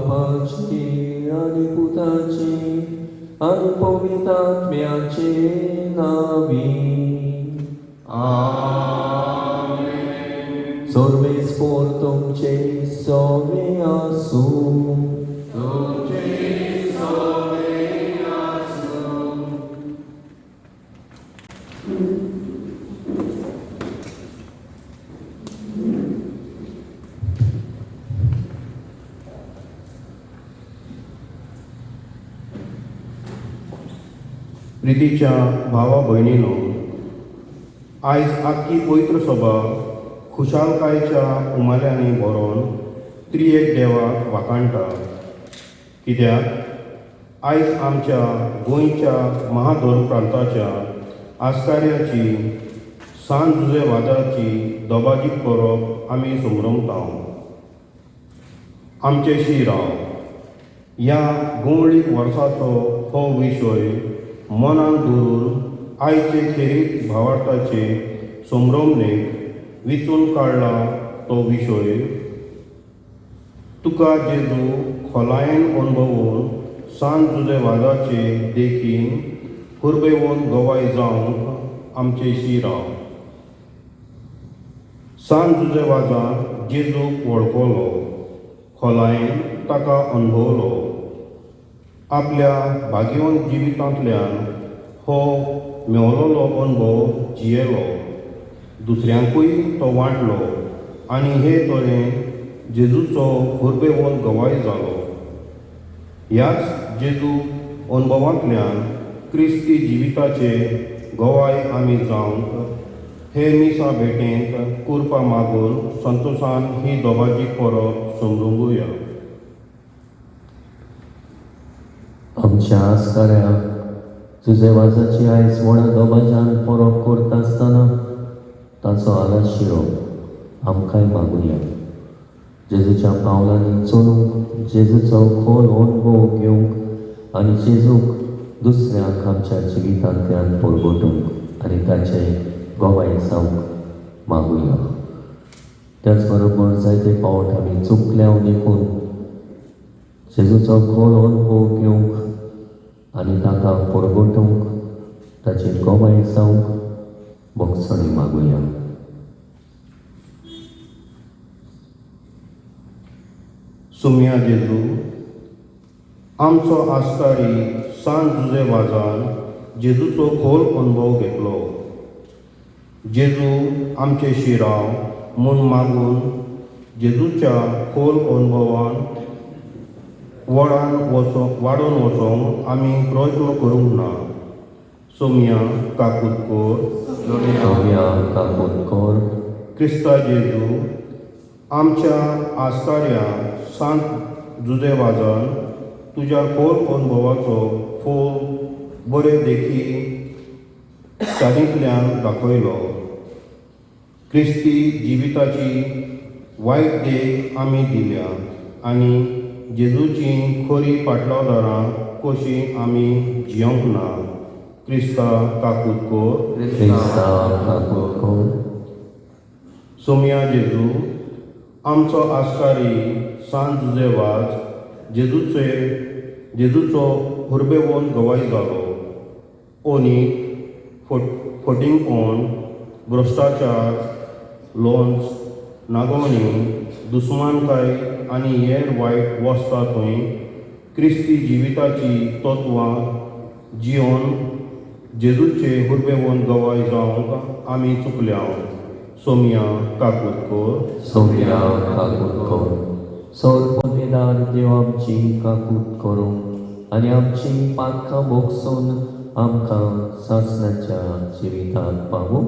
बापाची आनी पुताची आनी पवित्र आत्म्याचे नावी. आमेन. सर्वेस्पोर तुमचे सवे आसूं. तुमचे सवे आसूं. प्रितीच्या भावा भयणीनो, आयज आख्खी पवित्र सभा खुशालकायेच्या उमाल्यांनी भरोन त्रिएक देवाक वाखाणटा, कित्याक आयज आमच्या गोंयच्या महाधोर प्रांताच्या आस्कार्याची सान जुजे वाजाची दबाजीक परब आमी संभ्रमता. आमचेशी राव ह्या गोंवळीक वर्साचो हो विशय मनांत धरून आयचे खेरीत भावार्थाचे संभ्रमणेक विंचून काडला तो विशय, तुका जेजू खोलायेन अणभवून सान जुजे वाजाचे देखीन हुर्बेवन गवाय जावंक आमचेशी राव. सान जुजे वाजान जेजूक वळखलो, खोलायेन ताका अणभवलो. आपल्या भाग्यवंत जिवितांतल्यान हो मेवलोलो अणभव जियेलो, दुसऱ्यांकूय तो वांटलो आनी हे तरेन जेजूचो हुर्बेवन गवाय जालो. ह्याच जेजू अणभवांतल्यान क्रिस्ती जिविताचे गवाय आमी जावंक हे मिसा भेटेंत कुरपा मागून संतोशान ही दोबाजी परब समजूंक. आमच्या आस्काऱ्या जुजे वाजाची आयज व्हडा दबाज्यान परब करता आसतना ताचो आलाशिरो आमकांय मागुया. जेजूच्या पावलांनी चलूंक, जेजूचो खोल अणभव घेवंक आनी जेजूक दुसऱ्यांक आमच्या जिवितांतल्यान परगटूंक आनी ताचे गवाय जावंक मागुया. त्याच बरोबर जायते फावट आमी चुकल्या देखून जेजूचो खोल अणभव घेवंक आनी ताका परगटूंक, ताची गवाय जावंक भोगसणी मागुया. सुम्या जेजू, आमचो आस्कारी सान जुजे वाजान जेजूचो खोल अणभव घेतलो. जेजू आमचे शिराव म्हूण मागून जेजूच्या खोल अणभवान वडान वचो वाडोवन वचोंक आमी प्रयत्न करूंक ना. सोमया काकूत कर. सोम्या काकूत कर. क्रिस्ता जेजू, आमच्या आस्काऱ्या सांत जुजे वाजान तुज्या खोल अणभवाचो फोल बरे देखी चालींतल्यान दाखयलो. क्रिस्ती जिविताची वायट देख आमी दिल्या आनी जेजूची खरी पाटलावदारां कशीं आमी जियोंक ना. क्रिस्ता काकूत कर. क्रिस्ता काकूत कर. सोमया जेजू, आमचो आस्कारी सान जुजे वाज जेजूचो हुर्बेवन गवाय जालो. ओनीत, फटींगपण, भ्रश्टाचार, लोंच, नागोवणी, दुस्मानकाय आनी हेर वायट वस्तां थंय क्रिस्ती जिविताची तत्वां जियोन जेजूचे हुर्बेवन गवाय जावंक आमी चुकल्या. सोमया काकूत कर. सोम्या काकूत कर. सोरपदेदार देव आमची काकूत करूं आनी आमची पातकां भोगसून आमकां सासणाच्या जिवितांत पावूं.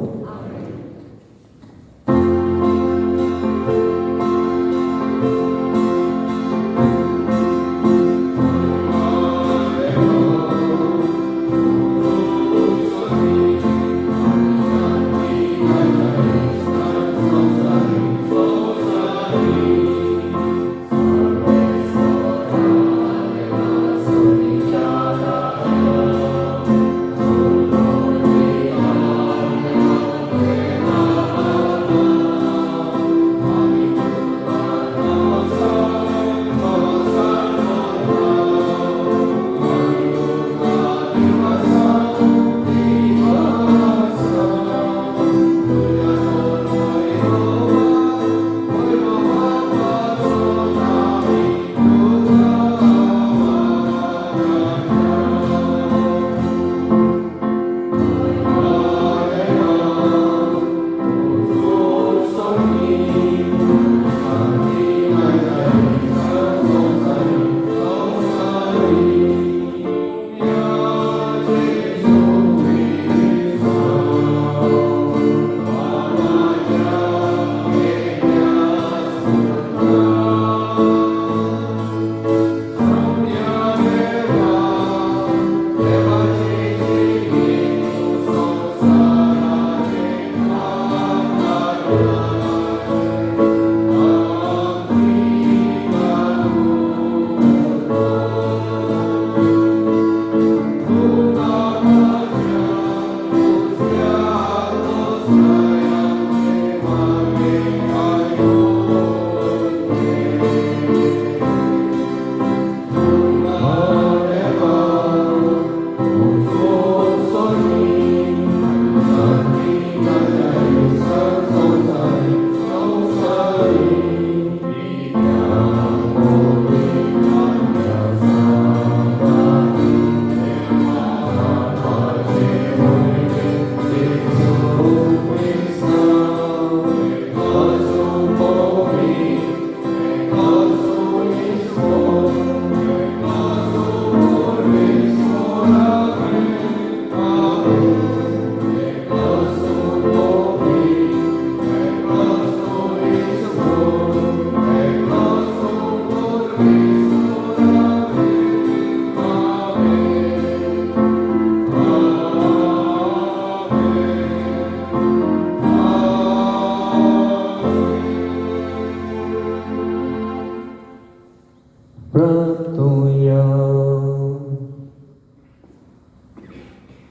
प्राप्तुया.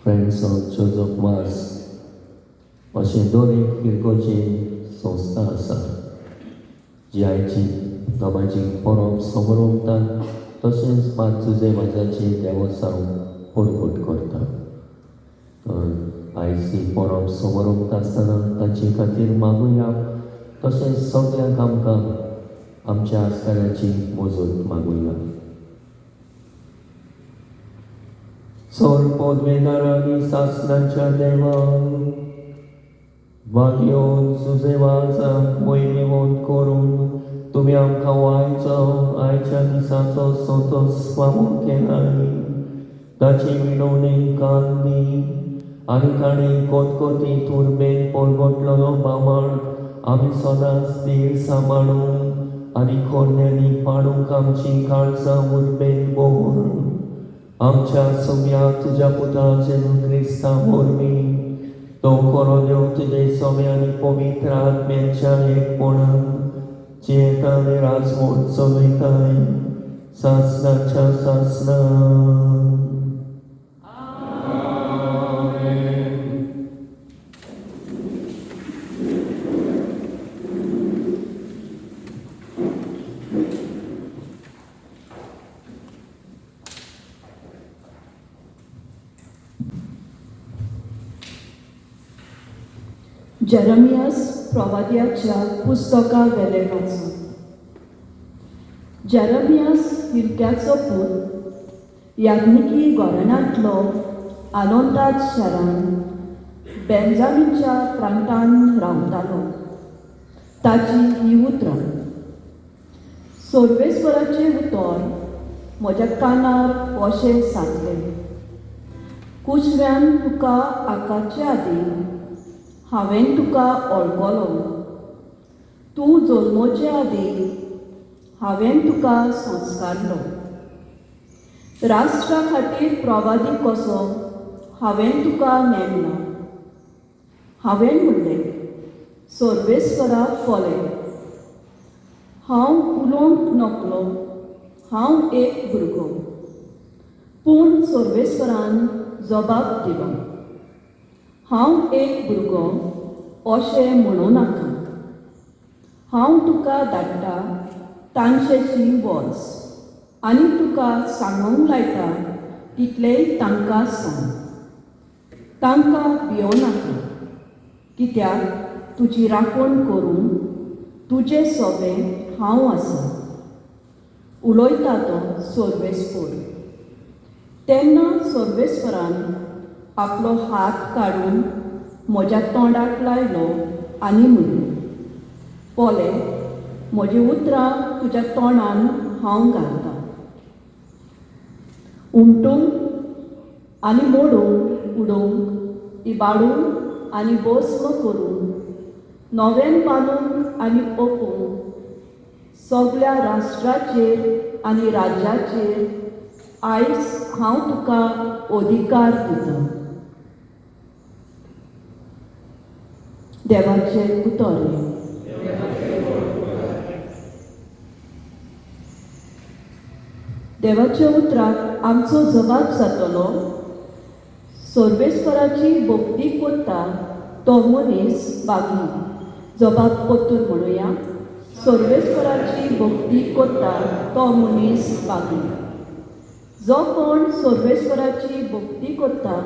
फ्रेंड्स ऑफ जोजफ वास अशें दोन एक फिरगोची संस्था आसा जी आयची दबाजी परब समरोमता तशेंच पांच जुजे वाजाची देवसांव परगट करता. तर आयज ही परब समरोमता आसतना तांचे खातीर मागुया, तशेंच सगळ्यांक आमकां आमच्या आस्काराची मजत मागुया. सोर पदवेदारांनी सासणाच्या देवा भाग्योन सुजेवाजाक वयनीवंत करून तुमी आमकां वायचो आयच्या दिसाचो संतोस फावो केलाय. ताची विनवणी कान दी आनी ताणें कोतकोती तुर्बेन परगटलेलो बामण आमी सदांच धीर सांबाळूंक आनी खोर्न्यांनी पाडूंक आमची काळजां उर्बेन भोर. आमच्या सुम्या तुज्या पुता जेजू क्रिस्ता वरवीं तो खरो देव तुजे सवे आनी पवित्र आत्म्याच्या एकपणान जियेता आनी राजवट चलयताय सासणाच्या सासणां. जेरमियास प्रवाद्याच्या पुस्तका वेलें वाचून. जेरमियास हिलक्याचो पूत याज्ञिकी गोरणांतलो आलोंताद शारान बेंजामीनच्या प्रांतान रावतालो. ताची ही उतरां. सर्वेस्वराचें उतर म्हज्या कानार अशें सांगलें, कुशव्यान तुका आकारचे आदीं हांवें तुका ओळखलो, तूं जल्मोचे आदीं हांवें तुका संस्कारलो. राष्ट्रा खातीर प्रवादी कसो हांवें तुका नेमला. हांवें म्हणलें, सर्वेस्वरा कोले, हांव उलोवंक नकलो, हांव एक भुरगो. पूण सर्वेस्वरान जबाब दिलो, हांव एक भुरगो अशें म्हणूं नाका. हांव तुका धाडटा तांशेची वच आनी तुका सांगूंक लायता तितलेंय तांकां सांग. तांकां भियो नाका, कित्याक तुजी राखण करूंक तुजे सोबे हांव आसा. उलयता तो सर्वेस्पर. तेन्ना सर्वेस्परान आपलो हात काडून म्हज्या तोंडाक लायलो आनी म्हणलें, पळय म्हजी उतरां तुज्या तोंडान हांव घालतां. उमटूंक आनी मोडूंक उडोवंक, इबाडूंक आनी भस्म करूंक, नव्यान बांदूंक आनी ओपूंक, सगल्या राष्ट्राचेर आनी राज्याचेर आयज हांव तुका अधिकार दितां. देवाचें उतर. देवाच्या उतराक आमचो जबाब जातलो. सर्वेस्पराची भक्ती करता तो मनीस बागी. जबाब परतून म्हणुया, सर्वेस्पराची भक्ती करता तो मनीस बागी. जो कोण सर्वेस्पराची भक्ती करता,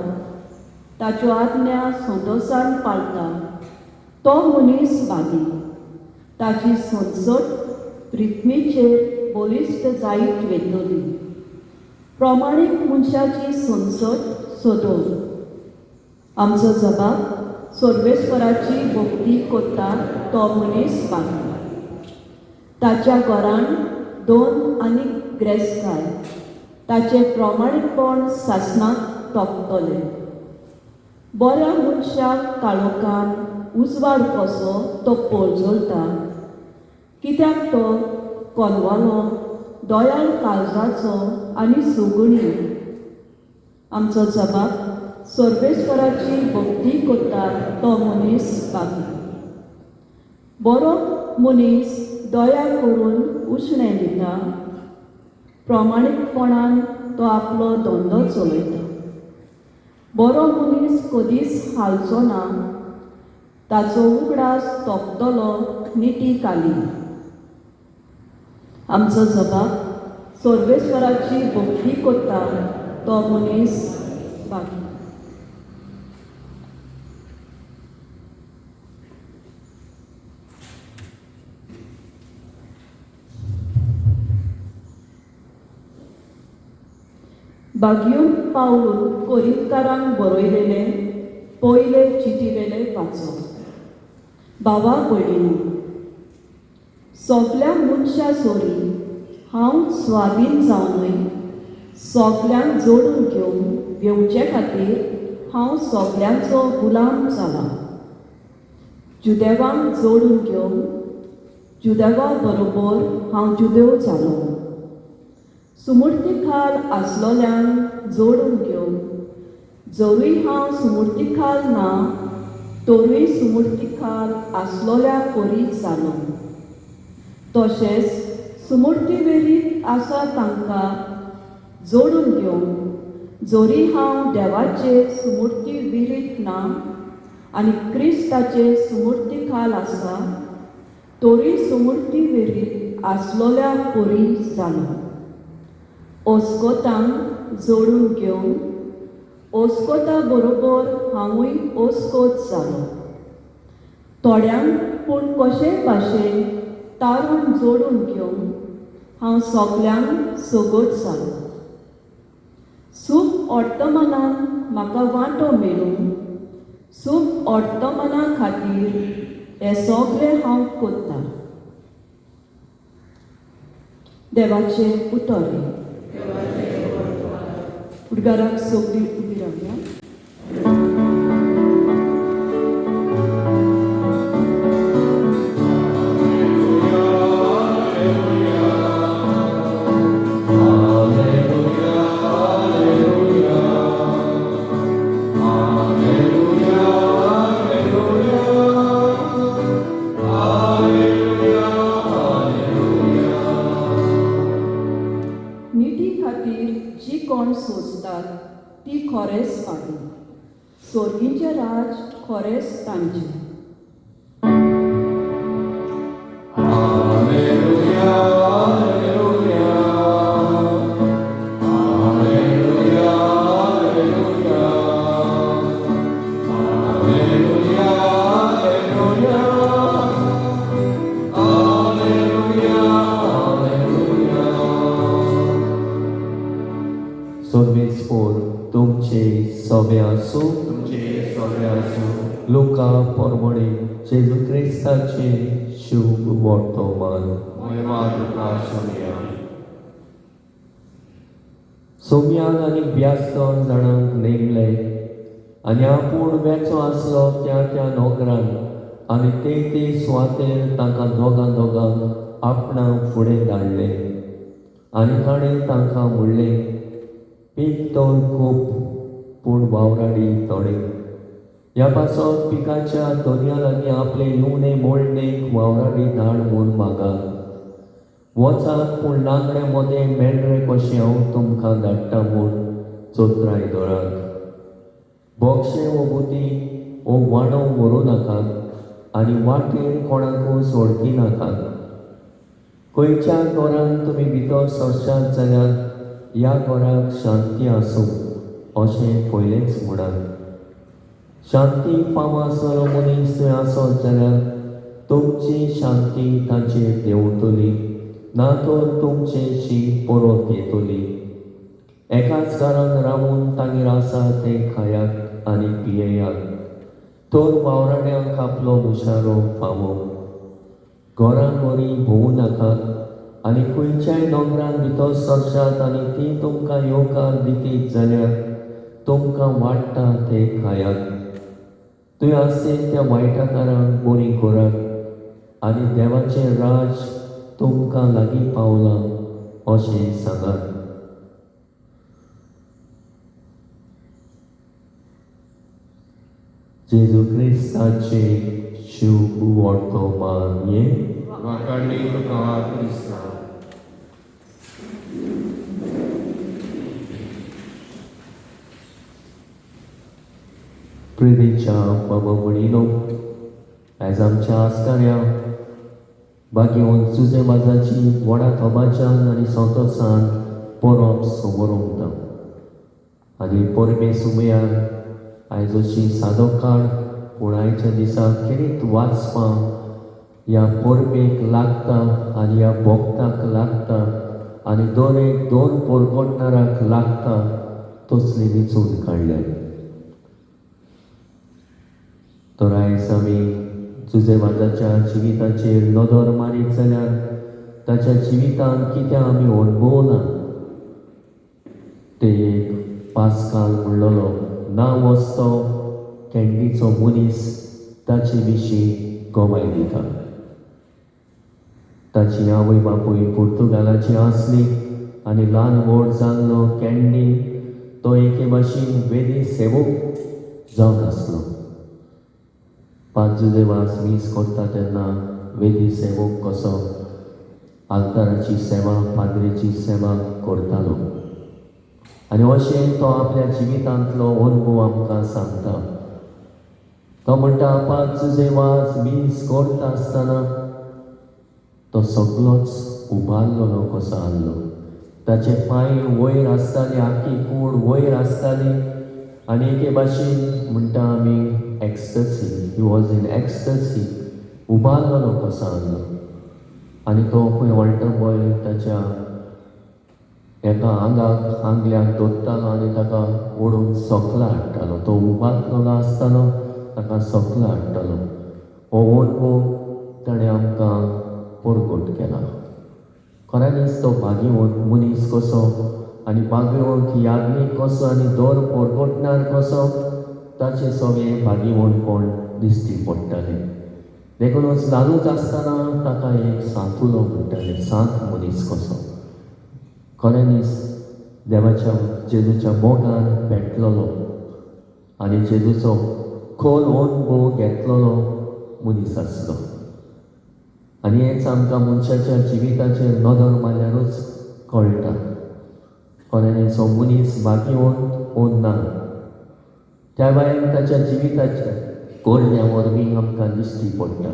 ताच्यो आज्ञा संतोसान पाळटा, तो मनीस बागी. ताची संसद पृथ्वीचेर बळिश्ट जायत वेतली. प्रमाणीक मनशाची संसद सोदोवन. आमचो जबाब, सर्वेस्पराची भक्ती करता तो मनीस बागी. ताच्या घरान दोन आनी ग्रेस्ताय ताचें प्रमाणीकपण सासणाक तोपतलें. बऱ्या मनशाक काळोखान उजवाड कसो तो पोळजळटा, कित्याक तो कोनवालो, दयाळ काळजाचो आनी सुगुणी. आमचो जबाब, सर्वेस्पराची भक्ती करता तो मनीस बागी. बरो मनीस दया करून उश्णें दिता, प्रमाणीकपणान तो आपलो धंदो चलयता. बरो मनीस कदीच हालचो ना, ताचो उगडास तोपतलो निती काली. आमचो जबाब सर्वेस्वराची भक्ती करता तो मनीस बागी. बागयून पावलून कोरिंतकारांक बरयलेले पयले चिटीवेले वाचो. बाबा भयणीनो, सगल्या मनशां सोरी हांव स्वाधीन जावनूय सगल्यांक जोडून घेवन घेवचे खातीर हांव सगल्यांचो गुलाम जाला. जुदेवांक जोडून घेवन जुदेवा बरोबर हांव जुदेव जालो. सुमुर्ती खाल आसलोल्यांक जोडून घेवन जरूय हांव सुमुर्ती खाल ना तरूय सुमुर्ती खाल आसलोल्या परी जालो. तशेंच सुमुर्ती वेरीत आसा तांकां जोडून घेवन जरी हांव देवाचे सुमुर्ती विरीत ना आनी क्रिस्ताचे सुमुर्ती खाल आसा तरूय सुमुर्ती वेरीत आसलोल्या परी जालो. ओस्कोतांक जोडून घेवन ओस्कोता बरोबर हांवूय ओस्कोत जालो. थोड्यांक पूण कशेय भाशेन तारून जोडून घेवन हांव सगल्यांक सगट जालो. सूख वर्तमानान म्हाका वांटो मेळूं, सूख वर्तमाना खातीर हें सगळें हांव करतां. देवाचें उतर हें. उडगाराक सगळीं उबी रावया. निती खातीर जी कोण सोंसतात ती खरेंच फाटी. सोर्गीचें राज खरेंच तांचें. सर्वेस्पोर तुमचे सवे आसूं. तुमचे सवे आसूं. लुका परमणे जेजू क्रिस्ताचे शुभ वर्तमान. महिमा तुका सोमया. सोम्यान आनी ब्यास्तव जाणांक नेमले आनी आपूण वेचो आसलो त्या त्या नोकरान आनी ते ते सुवातेर तांकां दोगां दोगांक आपणाक फुडें धाडले. आनी ताणें तांकां म्हणलें, पीक तर खूब पूण वावराडी थोडे. ह्या पासत पिकाच्या दर्या लागीं आपले लुवणे मोडणेक वावराडी धाड म्हूण मागात. वचात पूण नागड्या मदें मेंढरे कशें हांव तुमकां धाडटा म्हूण चोत्राय धरात. बोक्षे वो बुती वो वाणो व्हरूं नाकात आनी वाटेर कोणाकूय सोडकी नाकात. खंयच्या घरान तुमी भितर सरशात जाल्यार ह्या घराक शांती आसूं अशें पयलेंच म्हणात. शांती फावो आसलेलो मनीस थंय आसत जाल्यार तुमची शांती तांचेर देंवतली, ना तर तुमचे शी परत येतली. एकाच घरान रावून तांगेर आसा तें खायात आनी पियेयात, तर वावराड्यांक आपलो मुशारो फावो. घरां घरी भोंवूं नाकात आनी खंयच्याय दोंगरान भितर सरशात आनी ती तुमकां येवकार दितीत जाल्यार तुमकां वाडटा तें खायात. थंय आसत त्या वायटाकारांक बरी करात आनी देवाचें राज तुमकां लागीं पावलां अशें सांगात. जेजू क्रिस्ताचे शुभ वर्तमान हें. वाखाणणी तुका क्रिस्ता. प्रेरीच्या बाबा म्हणिलो, आयज आमच्या आस्काऱ्या बागेवन जुजे वाजाची व्हडा थोबाच्यान आनी संतोसान परब समोर आनी परबे सुमयार आयज अशी सादो काळ, पूण आयच्या दिसा खेरीत वाचपाक ह्या परबेक लागता आनी ह्या भोक्ताक लागता आनी दर एक दोन पोरकोटणाराक लागता तसली विंचून काडल्या. तर आयज आमी जुजे वाजाच्या जिविताचेर नदर मारीत जाल्यार ताच्या जिवितांत कितें आमी अणभवलां ते एक पास्काल म्हणलेलो ना वचतो कॅन्डीचो मनीस ताचे विशीं गवाय दिता. ताची आवय बापूय पुर्तुगालाची आसली आनी ल्हान व्हड जाल्लो कॅन्डी तो एके भाशेन वेदी सेवक जावन आसलो. पांच जुजेवास मीस करता तेन्ना वेदी सेवक कसो आल्ताराची सेवा, पाद्रीची सेवा करतालो आनी अशें तो आपल्या जिवितांतलो अनुभव आमकां सांगता. तो म्हणटा पांच जुजेवास मीस करता आसतना तो सगलोच उबारलेलो कसो आहलो, ताचे पांय वयर आसताले, आखी कूड वयर आसताली आनी एके भाशेन म्हणटा आमी ecstasy, he was in ecstasy, उबारलेलो कसो आहलो. आनी तो खंय ऑल्टर बॉय ताच्या एका आंगाक आंगल्याक दोत्तालो आनी ताका ओडून सकला हाडटालो. तो उबारलेलो आसतालो, ताका सकला हाडटालो. हो अनुभव ताणें आमकां परगट केला. खऱ्यांनीच तो भागीवंत मनीस कसो आनी भागीवंत याज्ञीक कसो आनी दर परगटणार कसो ताचे सगळें भागीवंतपण दिश्टी पडटालें. देखूनच ल्हानूच आसतना ताका एक सांतुलो म्हणटाले, सांत मनीस कसो. खऱ्यांनीच देवाच्या जेजूच्या मोगान पेटलेलो आनी जेजूचो खोल अनुभव घेतलेलो मनीस आसलो. आनी हेंच आमकां मनशाच्या जिविताचेर नदर मारल्यारूच कळटा. खऱ्यांनीच हो मनीस भागीवंत ओ ना, त्या भायर ताच्या जिविताच्या करण्या वरवीं आमकां दिश्टी पडटा.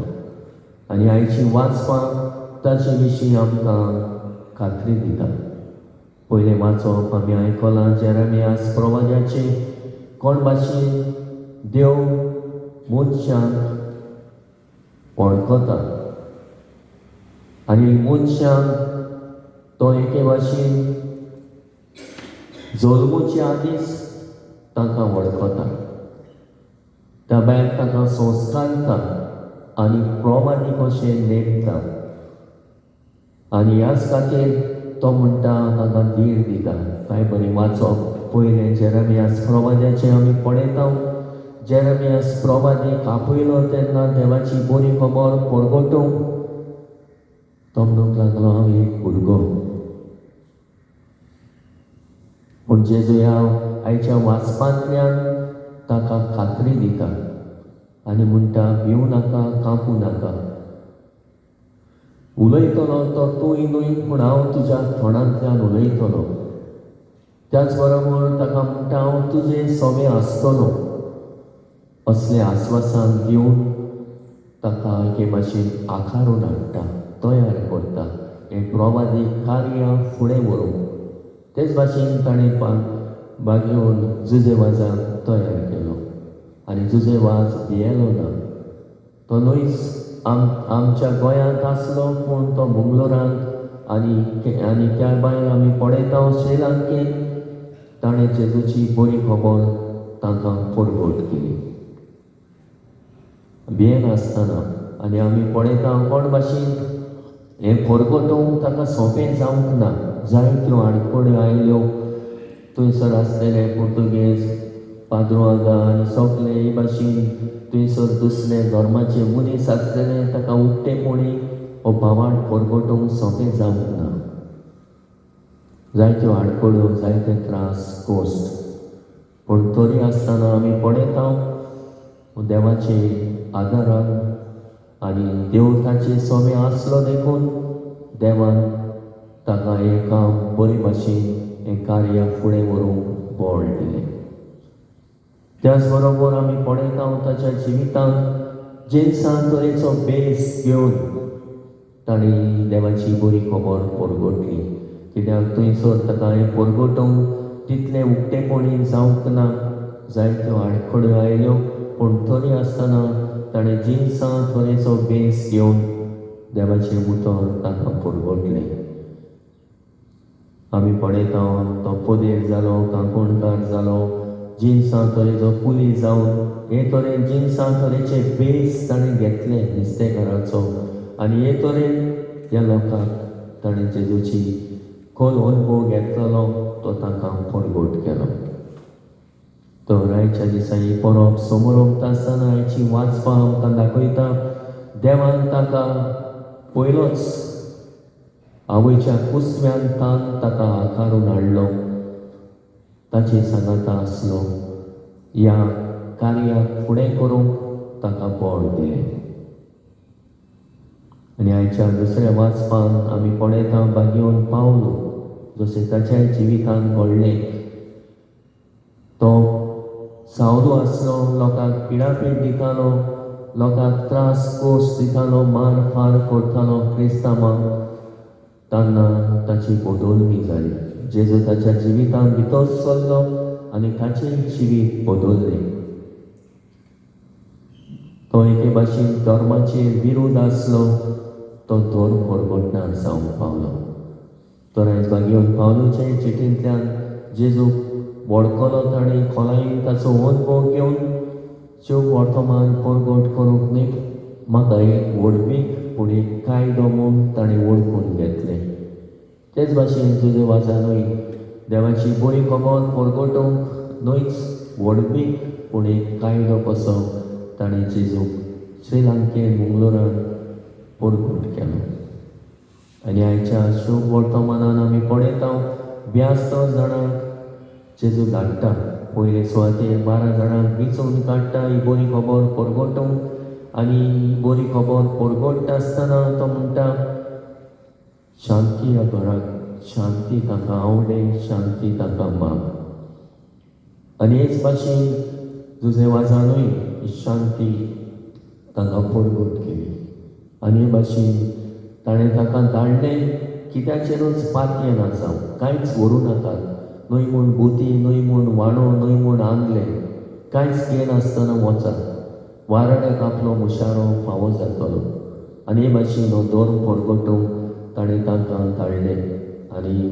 आनी आयची वाचपाक ताचे विशीं आमकां खात्री दिता. पयलें वाचप आमी आयकलां जेरेमियास प्रवाद्याचें, कोण भाशेन देव मनशांक वळखता आनी मनशांक तो एके भाशेन जल्मूचे आदींच तांकां वळखता, त्या भायर तांकां संस्कारता आनी प्रवादी कशें नेमता. आनी ह्याच खातीर तो म्हणटा तांकां धीर दिता. कांय बरें वाचप पयलें जेरेमियास प्रवाद्याचें आमी पळयता. जेरेमियास प्रवादीक आपयलो तेन्ना देवाची बरी खबर परगटूंक तो म्हणूंक लागलो, हांव एक भुरगो. पूण जेजू ह्या आयच्या वाचपांतल्यान ताका खात्री दिता आनी म्हणटा भिवू नाका, कांपूं नाका, उलयतलो तो तूंय न्हय, पूण हांव तुज्या तोंडांतल्यान उलयतलो. त्याच बरोबर ताका म्हणटा हांव तुजे सवे आसतलो. असलें आस्वासन दिवन ताका एके भाशेन आकारून हाडटा, तयार करता हें प्रवादी कार्य फुडें व्हरूंक. तेच भाशेन ताणें बागेवन जुजे वाजाक तयार केलो आनी जुजे वाज भियेलो ना. तो न्हयच आमच्या गोंयांत आसलो, पूण तो मंगळुरांत आनी त्या भायर आमी पळयता श्रीलंकेन ताणें जेजूची बरी खबर तांकां परगट केली भियेनासतना. आनी आमी पळयता कोण भाशेन हें परगटोवंक ताका सोंपें जावंक ना. जायत्यो आडखळ्यो आयल्यो. थंयसर आसलेले पुर्तुगेज पाद्रुआगा आनी सगळे हे भाशेन थंयसर दुसरे धर्माचे मनीस आसलेले ताका उक्तेपणी हो भावार्थ परगटोवंक सोंपें जावंक ना. जायत्यो आडखळ्यो, जायते त्रास, कश्ट, पूण तरी आसतना आमी पळयता देवाचे आदारान आनी देव ताचे सोमे आसलो देखून देवान ताका हें काम बरे भाशेन हें कार्य फुडें व्हरूंक बळ दिलें. त्याच बरोबर आमी पळयता ताच्या जिवितांत जिनसां तरेचो बेस घेवन ताणें देवाची बरी खबर परगटली. कित्याक थंयसर ताका हें परगटोवंक तितलें उक्तेपणी जावंक ना, जायत्यो आडखळ्यो आयल्यो, पूण तरी आसतना ताणें जिनसां तरेचो बेस घेवन देवाचें उतर ताका परगटलें. आमी पळयता तो पदेर जालो, कांकोणकार जालो, जिनसां तरेचो कुली जावन हे तरेन जिनसां तरेचे बेस ताणें घेतले नुस्तेकाराचो आनी हे तरेन ह्या लोकांक ताणें जेजूची खोल अनुभव घेतलो, तो तांकां परगट केलो. तर आयच्या दिसा ही परब समोर आसतना आयची वाचपां आमकां दाखयता देवान ताका पयलोच आवयच्या कुसव्यान तान ताका आकारून हाडलो, ताचे सांगाता आसलो, ह्या कार्याक फुडें करूंक ताका बळ दिलें. आनी आयच्या दुसऱ्या वाचपान आमी पळयता बागेवन पावलो जशें ताच्या जिवितान घडलें. तो सावदो आसलो, लोकांक पिडापीड दितालो, लोकांक त्रास कोस दितालो, मार फार करतालो क्रिस्तांवांक. तेन्ना ताची बदलणी जाली. जेजू ताच्या जिवितान भितर सरलो आनी ताचें जिवीत बदल्लें. तो एके भाशेन धर्माचेर विरोध आसलो, तो धर्म परगटणार जावंक पावलो. तर आयज बागेवन पावलोचे चिटींतल्यान जेजूक वळखलो, ताणें खोलायेन ताचो अनुभव घेवन शेव वर्तमान परगट करूंक न्हय म्हाका एक व्हडवीक पूण एक कायदो म्हूण ताणें वळखून घेतलें. तेच भाशेन तुजे वाजानूय देवाची बरी खबर परगटोवंक न्हयच व्हडवीक पूण एक कायदो कसो ताणें जेजूक श्रीलंकेन मंगळुरान परगट केलो. आनी आयच्या शोभ वर्तमानान आमी पळयता 72 जाणांक जेजू धाडटा. पयले सुवातेर 12 जाणांक विचून काडटा ही बरी खबर परगटोवंक. आनी ही बरी खबर परगट्टा आसतना तो म्हणटा शांती ह्या घराक, शांती ताका आवडे, शांती ताका माग. आनी हेच भाशेन जुजे वाजानूय ही शांती तांकां परगट केली. आनी हे भाशेन ताणें ताका धाडलें कित्याचेरूच पातयेना जावं, कांयच व्हरूं नाकात, न्हय म्हूण बोती, न्हय म्हूण वाणो, न्हय म्हूण आंगले, कांयच घेनासतना वचात, वारड्याक आपलो मुशारो फावो जातलो. आनी हे भाशेन हो धर्म परगटोवंक ताणें तांकां धाडलें. आनी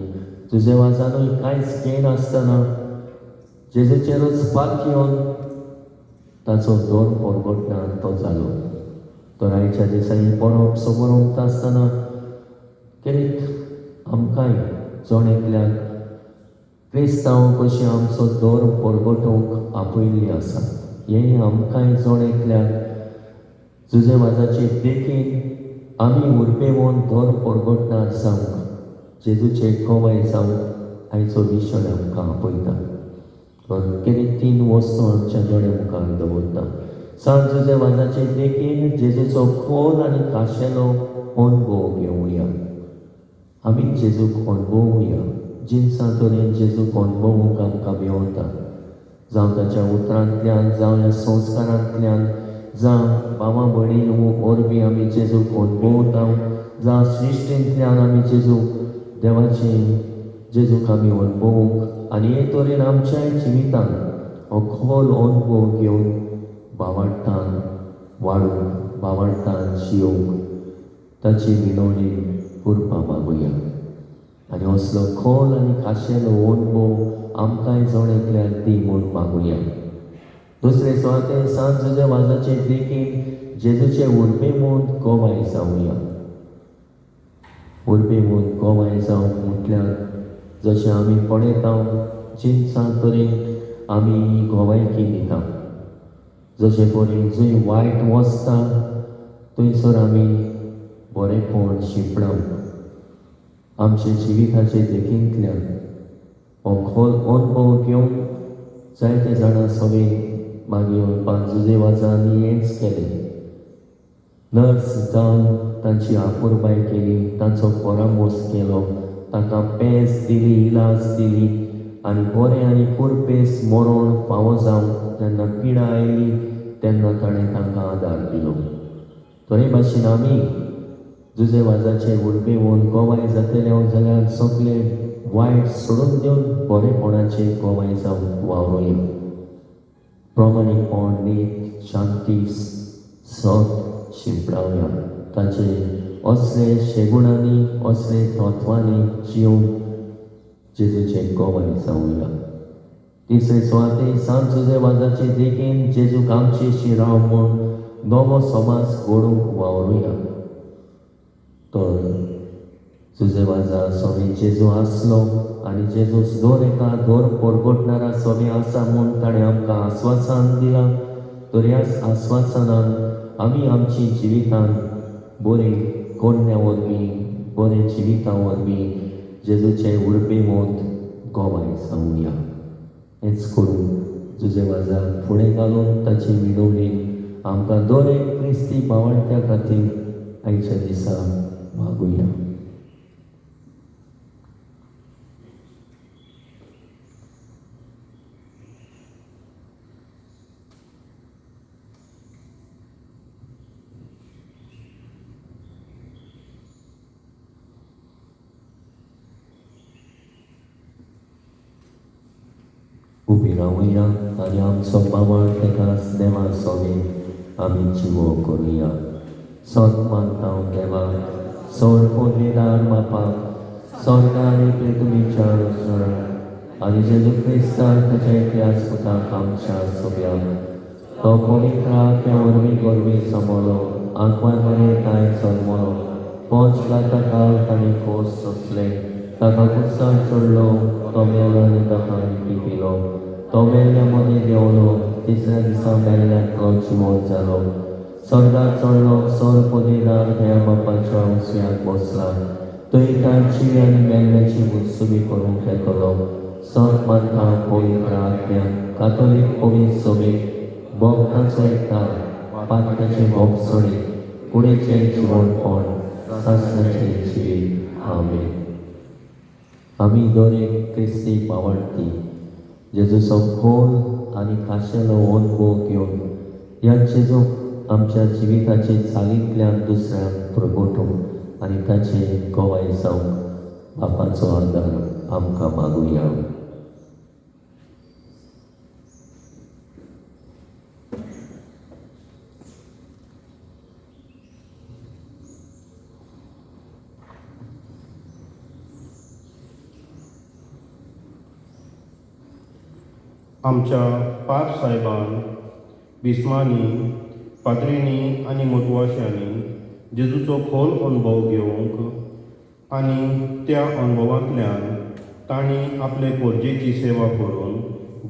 जुजे वाजानूय कांयच घेनासतना जेजूचेरूच पातयेवन ताचो धर्म परगटणार तो जालो. तर आयच्या दिसांनी परब समोर आसतना कितें आमकांय जण एकल्याक क्रिस्तांव कशें आमचो धर्म परगटोवंक आपयल्ली आसा, हें आमकांय जण एकल्याक जुजे वाजाचे देखीन आमी उर्बेवन धर्म परगटणार जावंक, जेजूचे गवाय जावंक आयचो विशय आमकां आपयता. तर कितें 3 वस्तू आमच्या दोळे मुखार दवरता. सांत जुजे वाजाचे देखीन जेजूचो खोल आनी खाशेलो अनुभव घेवया, आमी जेजूक अनुभवुया. जिनसां तरेन जेजूक अनुभवूंक आमकां मेवता, जावं ताच्या उतरांतल्यान, जावं ह्या संस्कारांतल्यान, जावं भावा भयणी वरवीं आमी जेजूक अनुभवता, जावं सृश्टींतल्यान आमी जेजूक देवाचे जेजूक आमी अनुभवूंक. आनी हे तरेन आमच्याय जिवितान हो खोल अनुभव घेवन भावार्थान वाडूंक, भावार्थान जियोवंक ताची विनवणी कृपा मागुया. आनी असलो खोल आनी खाशेलो अनुभव आमकांय जण एकल्याक दी म्हूण मागुया. दुसरे सुवातेर सांत जुजे वाजाचे देखीन जेजूचे उर्बे म्हूण गवाय जावया. उर्बे म्हूण गवाय जावंक म्हटल्यार जशें आमी पळयता जिनसां तरेन आमी गवायकी दिता, जशें परी जंय वायट वसता थंयसर आमी बरेंपण शिंपडावंक आमच्या जिविताचे देखींतल्यान हो खोल अनुभव घेवन जायते जाणां सगळीं मागीर जुजे वाजांनी हेंच केलें. नर्स जावन तांची आपुरबाय केली, तांचो परामोस केलो, तांकां पेज दिली, इलाज दिली आनी बरें आनी कुरपेस मरण फावो जावंक जेन्ना पिडा आयली तेन्ना ताणें तांकां आदार दिलो. तरे भाशेन आमी जुजे वाजाचे उर्बेवन गोवाय जातले जाल्यार सगळे वायट सोडून दिवन बरेपणाचे गोवाय जावंक वावरुया. प्रमाणीकपण, नीत, शांती, सत शिंपडावया. ताचे असले शेगुणांनी असले तत्वांनी जिवन जेजूचे गोवाय जावया. तिसरे सुवाते सांत जुजे वाजाचे देखीन जेजूक आमचे शिराव म्हूण नवो समाज घडोवंक वावरुया. तर जुजे वाजा सोमी जेजू आसलो आनी जेजू दर एका धर्म परगटणारा सोमी आसा म्हूण ताणें आमकां आस्वासन दिलां. तर ह्याच आस्वासनान आमी आमची जिवितान बरी करण्या वरवीं बरें जिविता वरवीं जेजूचे उर्बेवंत गोवाय जावया. हेंच करून जुजे वाजाक फुडें घालून ताची विनवणी आमकां दर एक क्रिस्ती भावंट्या खातीर आयच्या दिसा मागुया. उबी रावया आनी आमचो बावळ तेका देवा सोबी आमी जिवो करुया. सत मानता देवा सोड पोदेदार बापाक स्वर्ग आनी पृथ्वीच्या रचणाराक आनी जेजू क्रिस्ताक ताच्या एकल्याच पुताक आमच्या सोब्याक तो पवित्र आत्म्या वरवीं गोरवी समलो आंकवार मरे तांय जल्मलो पोंच काल ताणें खोस सोंसले ताका कुस्सार चडलो तो मेलो आनी ताका लिपिलो तो मेल्ल्या मदीं देंवलो तिसऱ्या दिसा मेल्ल्यांतलो जिवंत जालो स्वर्गार चडलो सोर पदेदार दया बापाच्या उजव्याक बसला थंय तांची आनी मेल्ल्याची मुत्सुबी करूंक येतलो. सत मानता पवित्र आत्म्या कातोलीक पवित्र सभेक भक्ताचो एकतार पातकाचे भोगसणे कुडीचें जिवनपण सासणाचें जिवीत. आमेन. आमी दर एक क्रिस्ती भावार्थी जेजूचो खोल आनी खाशेलो अनुभव घेवन ह्या जेजूक आमच्या जिविताचे चालींतल्यान दुसऱ्यांक प्रगटूंक आनी ताचे गोवाय जावंक बापाचो आदार आमकां मागुया. आमच्या पाप साहेबान बिस्मांनी पाद्रींनी आनी मोटवाशांनी जेजूचो खोल अणभव घेवंक आनी त्या अणभवांतल्यान तांणी आपले पोरजेची सेवा करून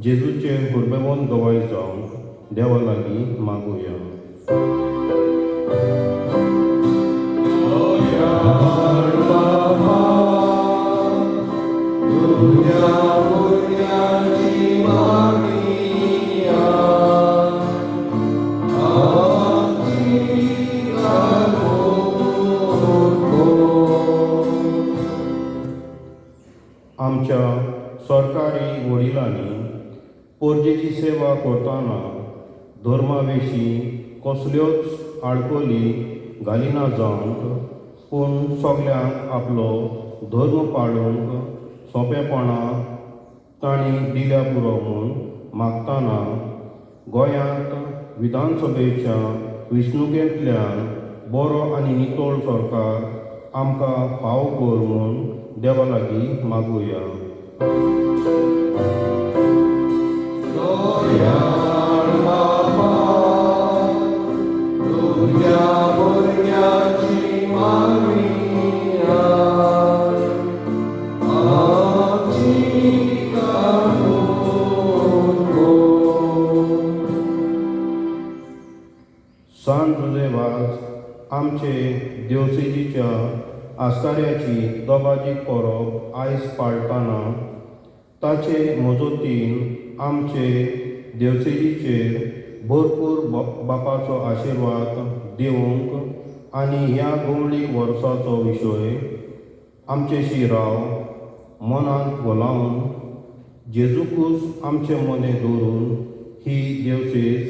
जेजूचे हुर्बेवन गवाय जावंक देवा लागीं मागुया. आमच्या सरकारी वडिलांनी पोरजेची सेवा करतना धर्मा विशीं कसल्योच आडखळी घालिना जावंक पूण सगल्यांक आपलो धर्म पाळूंक सोंपेपणां तांणी दिल्या पुरो म्हूण मागतना गोंयांत विधानसभेच्या वेंचणुकेंतल्यान बरो आनी नितळ सरकार आमकां फाव कर म्हूण देवा लागीं मागुया. सांत जुजे वाज आमचे देवसेजीच्या आस्काऱ्याची दोबाजीक परब आयज पाळटाना ताचे मजतीन आमचे देवसेजीचेर भरपूर बापाचो आशिर्वाद दिवंक आनी ह्या गवळीक वर्साचो विशय आमचे शिराव मनांत घोलावन जेजूकूच आमचे मदें दवरून ही देवसेज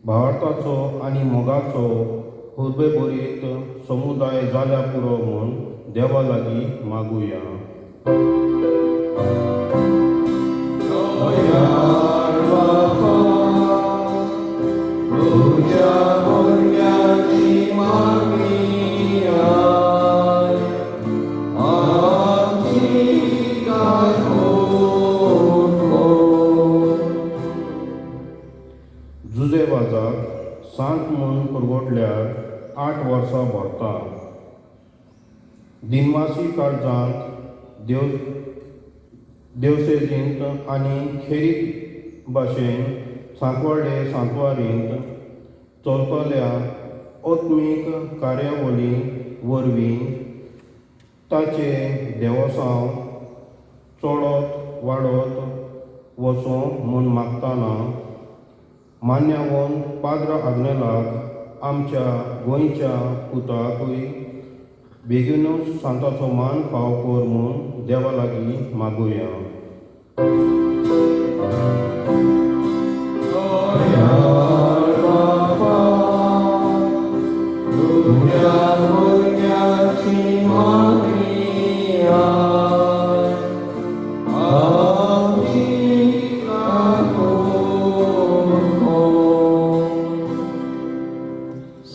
भावार्थाचो आनी मोगाचो हुर्बेभरीत समुदाय जाल्या पुरो म्हूण देवा लागीं मागुया. तुज्या भुरग्याची मागणी आय, आमची काकूट कर. जुजे वाजाक सांत म्हूण पुरगोटल्यार 8 वर्सां भरता. दिनवासी काळजांत देवसेजींत आनी खेरीत भाशेन सांकवाळे सांतवारींत चलतल्या आत्मीक कार्यावळी वरवीं ताचें देवसांव चडत वाडत वचूं म्हूण मागतना मान्यावन पाद्र आग्नेलाक आमच्या गोंयच्या पुताकूय बेगीनूच सांताचो मान फाव कर म्हूण देवा लागीं मागुया. बापा, तुज्या भुरग्याची मागणी आय, आमची काकूट कर.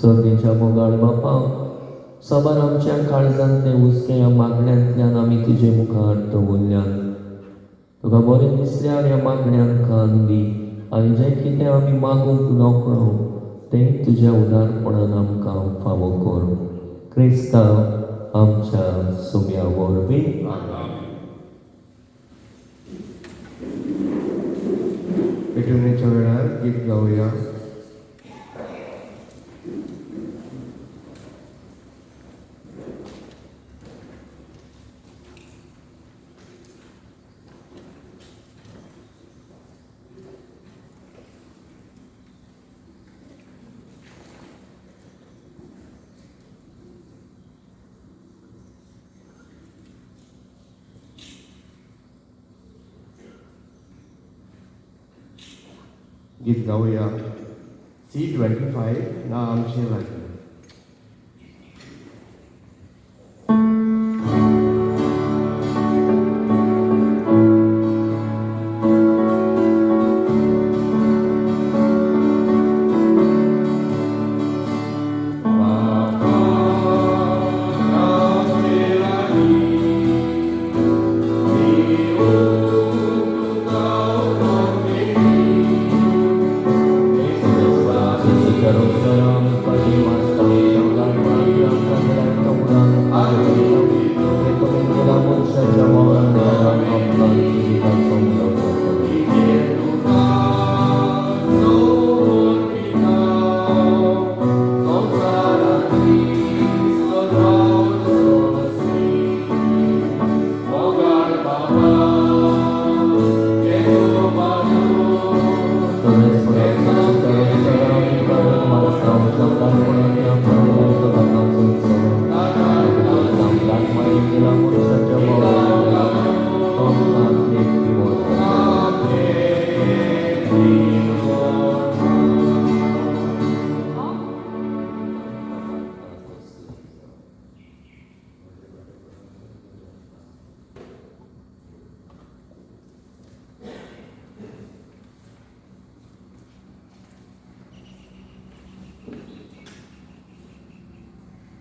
सर्गेच्या मोगाळ बापा, साबार आमच्या काळजांतले हुस्के ह्या मागण्यांतल्यान आमी तुजे मुखार दवरल्यात. तुका बरें दिसल्यार ह्या मागण्यांक कान दी आनी जें कितें आमी मागूंक नकळो तें तुज्या उदारपणान आमकां फावो कर. क्रिस्तांव आमच्या सुम्या वरवीं. पेटवणेच्या वेळार गीत गावया. गीत गावया C25 ना आमचे लागीं.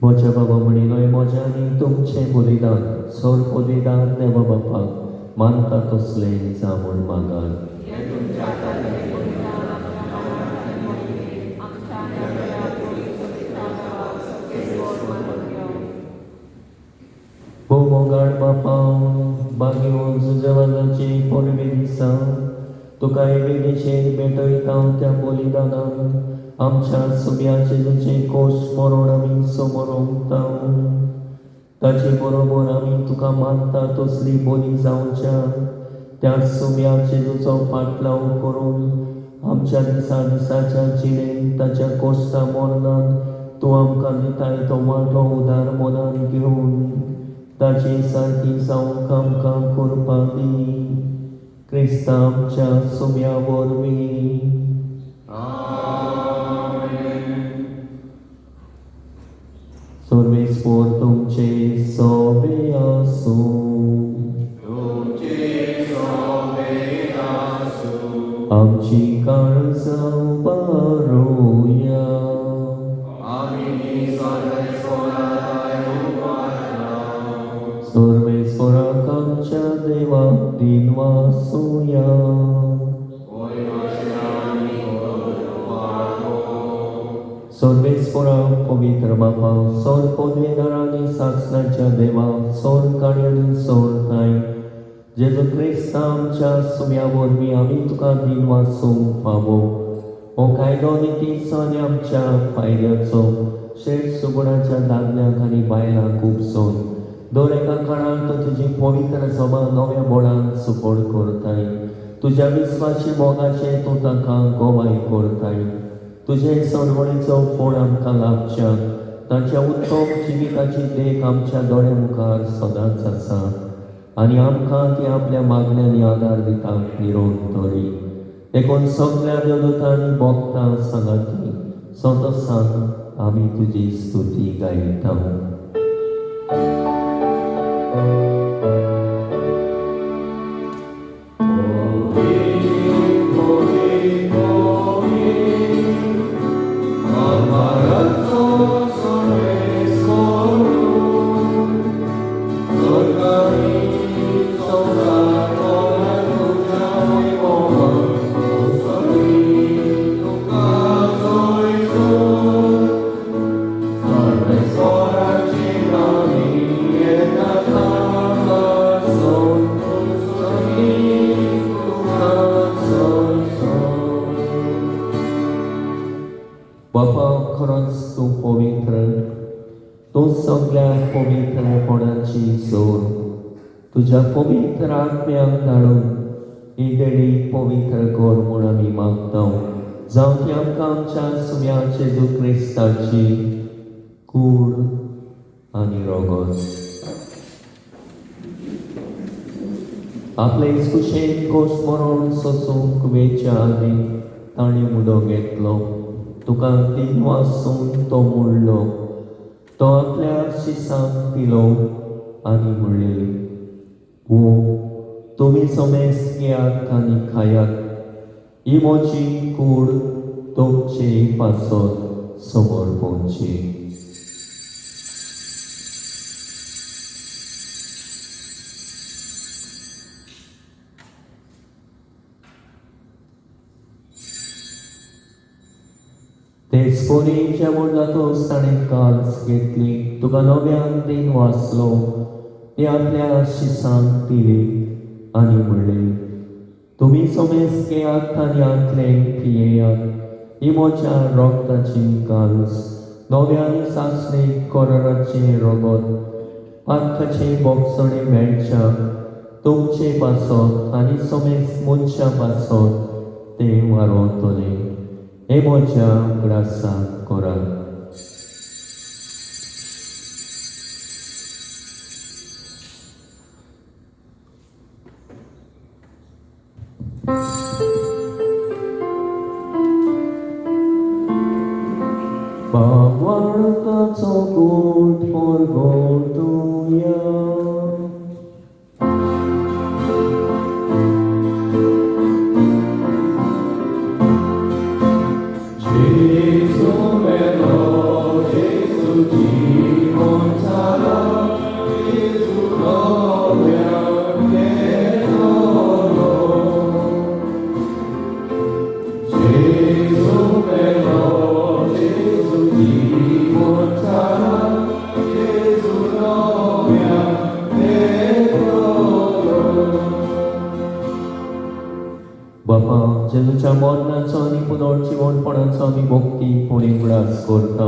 म्हज्या बाबा म्हणिल्लो म्हज्या आनी तुमचें बलिदान सोर बलिदान देवा बापाक मानता तसलें जावं म्हूण मागात. भोव मोगाळ बापा, बागेवन जुजेवाजाची परबे दिसा तुका वेदीचेर भेटयता त्या बलिदानान आमच्या सुम्या जेजूचें कोश मरण आमी समोर उमता. ताचे बरोबर आमी तुका मानता तसली बरी जावच्या त्या सुम्या जेजूचो फाटलाव करून आमच्या दिसा दिसाच्या जिणेन ताच्या कोश्टा मरणान तूं आमकां दिताय तो वांटो उदार मनान घेवन ताचे सारकी जावंक आमकां करपा दी. क्रिस्तांव आमच्या सुम्या वरवीं. सर्वेस्पोर तुमचे सोबे आसूं. आमची काळजां उबारुया. सर्वेस्पोराक आमच्या देवाक दिनवासुया. सर्वेस्पोराक पवित्र बापा सोर पदवीधर आनी सासणाच्या देवाक सोर काणी सोर ताय जेजू क्रिस्ता आमच्या सुम्या वरवीं आमी तुका दिनवासूंक फावो. हो कायदो नितीचो आनी आमच्या फायद्याचो श्रेश्ठ सुगुणाच्या दादल्यांक आनी बायलांक उपसून दर एका काळार तूं तुजी पवित्र सभा नव्या बळान सुपोर्ट करताय. तुज्या विस्वाशी मोगाचें तूं तांकां गवाय करताय. तुजे सडवणीचो फोड आमकां लाभच्या ताच्या उत्तम जिविताची देख आमच्या दोळ्या मुखार सदांच आसा आनी आमकां ती आपल्या मागण्यांनी आदार दिता निरंतरी. देखून सगल्या देवदूतांनी भोगता सांगाती संतोसान आमी तुजी स्तुती गायता. बापा खरोच तूं पवित्र, तूं सगल्या पवित्रपणाची जोर. तुज्या पवित्र आत्म्याक धाडून ही देणी पवित्र कर म्हूण आमी मागता. जावं ती आमकां आमच्या सुम्या जेजू क्रिस्ताची कूड आनी रगत. आपले कुशेन कोश मरण सोसूंक वेच्या आदी ताणें उदक घेतलो. तुका दिनवासून तो मोडलो. तो आपल्या शिसांक दिलो आनी म्हणलें, ओ तुमी समेस्त घेयात आनी खायात. ही म्हजी कूड तुमचे पासत समर्पणची. तेच परी जेवण जातकच ताणें काल्स घेतली. तुका नव्यान दिन वाचलो. ती आपल्या शिसांक दिली आनी म्हणलें, तुमी समेस्त घेयात आनी हांतलें पियेयात. ही म्हज्या रगताची काल्स, नव्या आनी सासणी कराराचें रगत, पातकाचें बोगसणें मेळच्या तुमचे पासत आनी समेस्त मनशां पासत तें वारोवतलें. हे म्हज्या उगडासाक करात. भावार्थाचो गोट परगटुया. बापा जेजूच्या मरणाचो आनी पुनर्जिवणपणाचो आमी भक्ती पुणी उगडास करता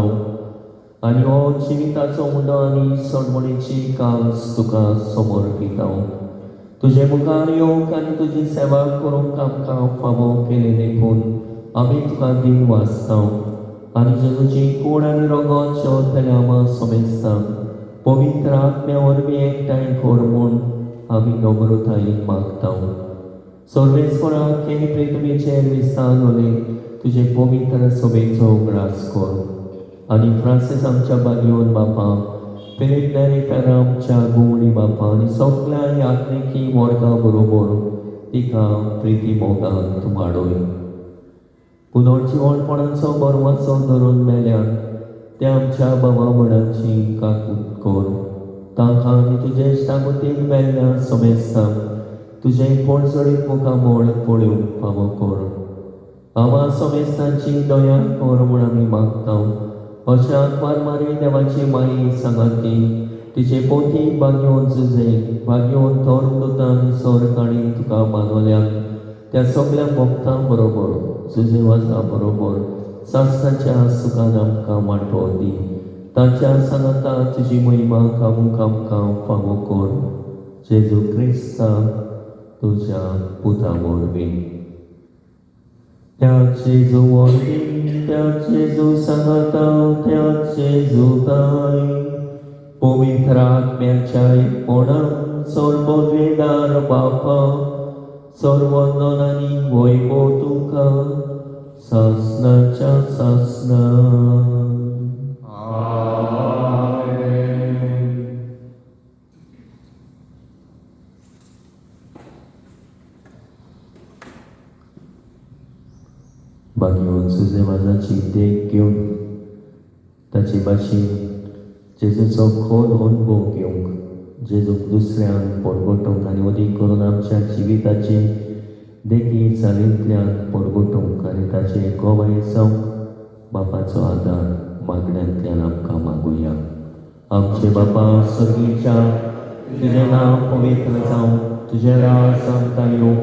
आनी हो जिविताचो उंडो आनी सडमणीची कांस तुका समर्पिता. तुजे मुखार येवंक आनी तुजी सेवा करूंक आमकां फावो केली देखून आमी तुका दिन वाचता आनी जेजूची कूड आनी रगत शेवतल्या आमा समेस्तांक पवित्र आत्म्या वरवीं एकठांय कर म्हूण आमी नम्रतायेन मागता. सर्वेस्पराक हे प्रितुमीचेर विस्तार उलय तुजे पवित्र सभेचो उगडास कर आनी फ्रांसीस आमच्या बागयोन बापा, फिलीप नेरी फेरा आमच्या गुवणी बापा आनी सगळ्या यात्रिकी वर्गा बरोबर तिका प्रिती मोगान तूं वाडय. पुनर्जिवणपणाचो बरवाचो धरून मेल्यान त्या आमच्या बाबा वडांची काकूत कर. तांकां आनी तुजे इश्टागतीन मेल्ल्या समेस्तांक तुजें पोळचडीत मुखामळ पळोवंक फावो कर. आवा समेस्तांची दया कर म्हूण आमी मागता. अशें आंकवार मारी देवाची माई सांगाती तिचे पोती बागयोन जुजे बागयोन धर्मदुतां आनी सरकाणी तुका मानवल्यान त्या सगळ्या भक्तां बरोबर जुजे वाजा बरोबर सासणाच्या सुखान आमकां वांटो दी. ताच्या सांगाता तुजी महिमा गावूंक आमकां फावो कर. जेजू क्रिस्ता तुज्या पुता वरवीं. त्या जेजू वरवीं, त्या जेजू सांगाता, त्या जेजू ताय पवित्र आत्म्याच्या एकपणान सर्ववेदार बापा सर्वंदन आनी वैभव तुका सासणाच्या सासणा. बागयोन सुजे वाजाची देख घेवन ताचे भाशेन जेजूचो खोल अनुभव घेवंक, जेजूक दुसऱ्यांक परगटोवंक आनी अदीक करून आमच्या जिविताचे देखी चालींतल्यान परगटोवंक आनी ताचे गवाय जावंक बापाचो आदार मागण्यांतल्यान आमकां मागुया. आमचे बापा सर्गीच्या, तुजें नांव पवित्र जावं, तुजें राज आमकां येवं,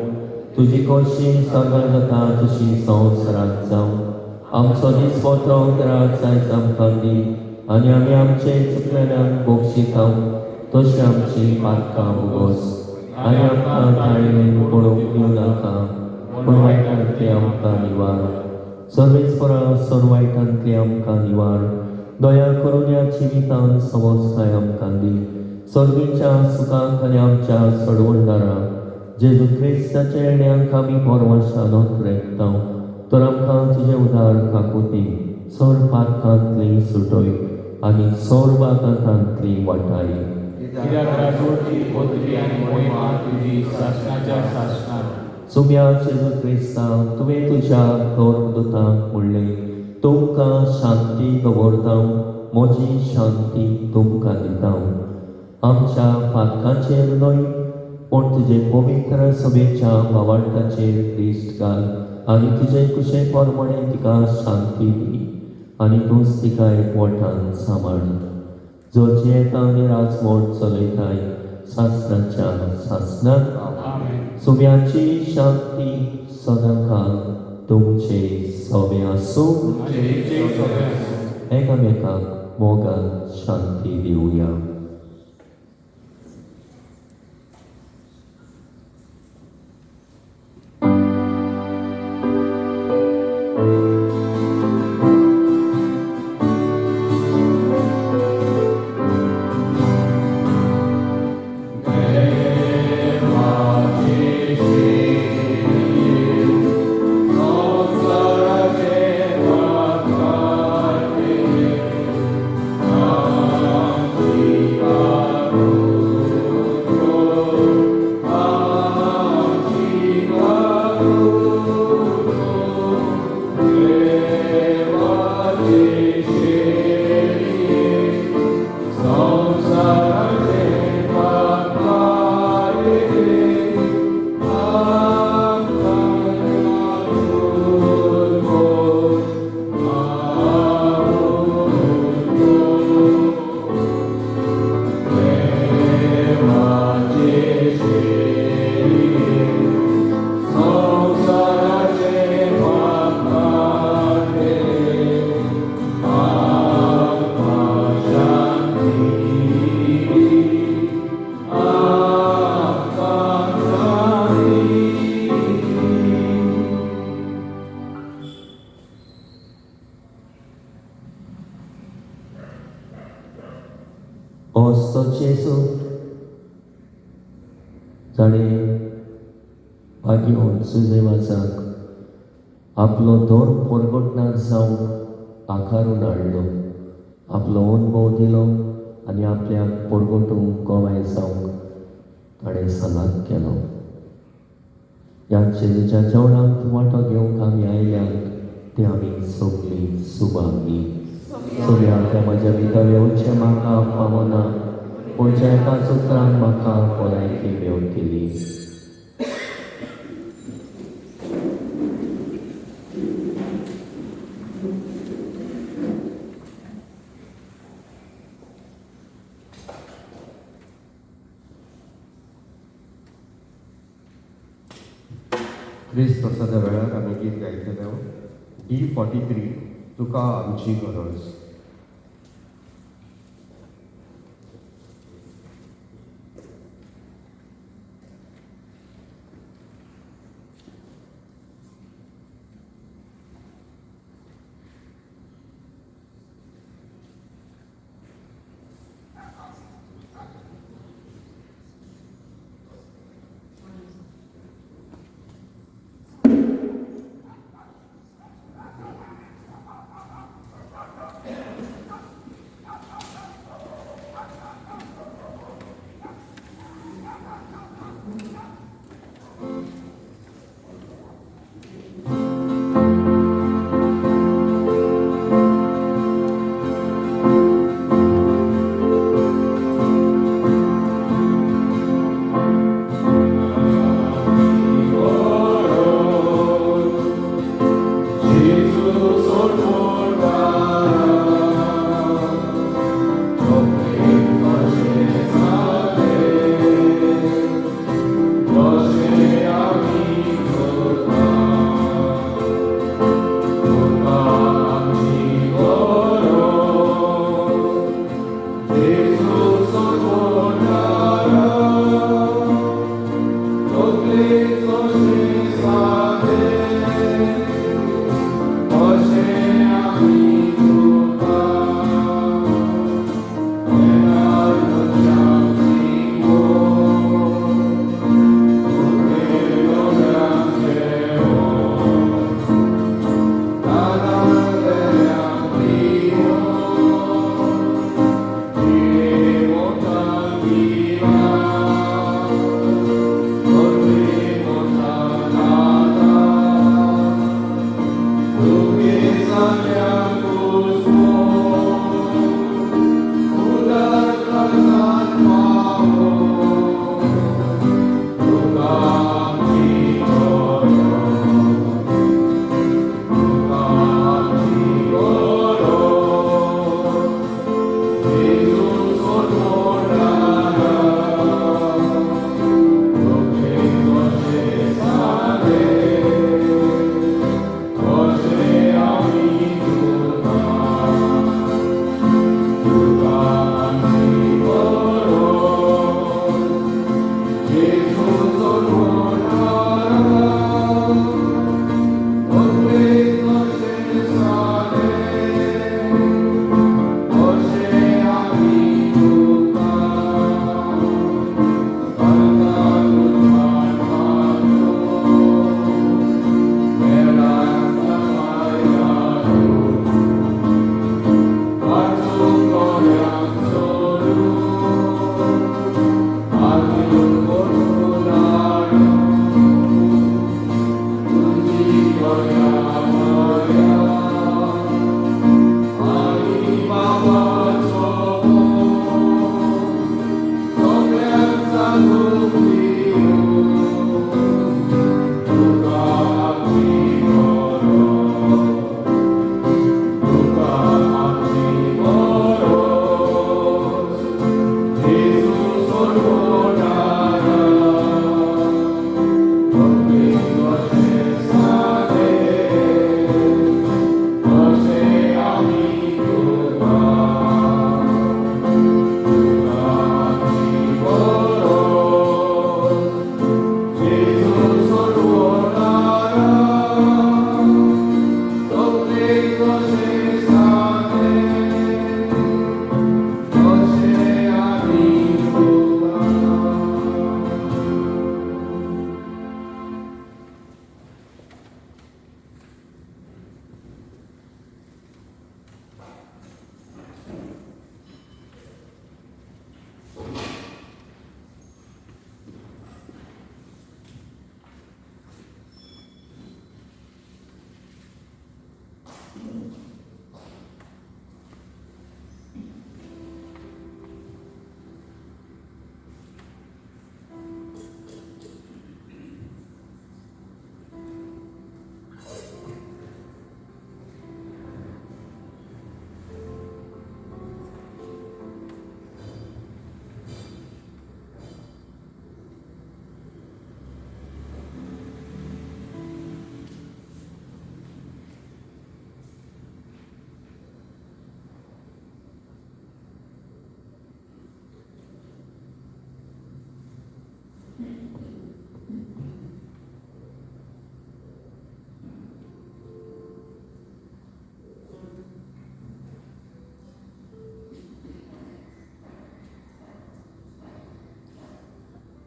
तुजी खोशी स्वर्गात जाता तशी संवसारांत जावं. आमचो दिसपट्टो ग्रास आयज आमकां दी आनी आमी आमचे चुकलेल्यांक बक्षिता तशी आमची पातकां उगोस आनी आमकां ताळेन पडोवंक दिवं नाका, पूण वायटांतली आमकां निवार. सर्वेस्परा सर्व वायटांतली आमकां निवार. दया करून ह्या जिवितान समजकाय आमकां दी. सर्गीच्या सुखांक आनी आमच्या सडवणदारा जेजू क्रिस्ताच्या येण्याक आमी परवाशान रेखता. तर आमकां तुजें उदार काकुती सर पातकांतली सुटय आनी सर बागांतली वाटाय. कित्याक राजवटी पदवी आनी मोहिमा तुजी सासणाच्या सासणाक. सुम्या जेजू क्रिस्ता, तुवें तुज्या धर्मदुतांक म्हणलें, तुमकां शांती दवरता, म्हजी शांती तुमकां दिता. आमच्या पातकांचेर न्हय पूण तुजे पवित्र सभेच्या भावार्थाचेर दिश्ट घाल आनी तुजे कुशे प्रमाणे तिका शांती दी आनी तूंच तिका एकवटान सांबाळ, जो जियेता आनी राजवट चलयताय सासणाच्या सासणाक. सुम्याची शांती सदांकाल तुमचे सवे आसूं. एकामेकाक मोगान शांती दिवया. जेजू जाणें भाग्योन सुजैवाचाक आपलो धर्म परगटना जावंक आकारून हाडलो, आपलो अनुभव दिलो आनी आपल्याक परगटूंक गवाय जावंक ताणें सलाद केलो. ह्या जेजूच्या जेवणांत वांटो घेवंक आमी आयल्यात ते आमी सगळीं सुभागी. सगळ्या त्या म्हज्या भितर येवचें म्हाका फावना, पूण ज्या एका सुत्रान म्हाका भलायकी मेवतली. क्रिस्त प्रसादा वेळार आमी गीत गायतले D43 तुका आमची गरज.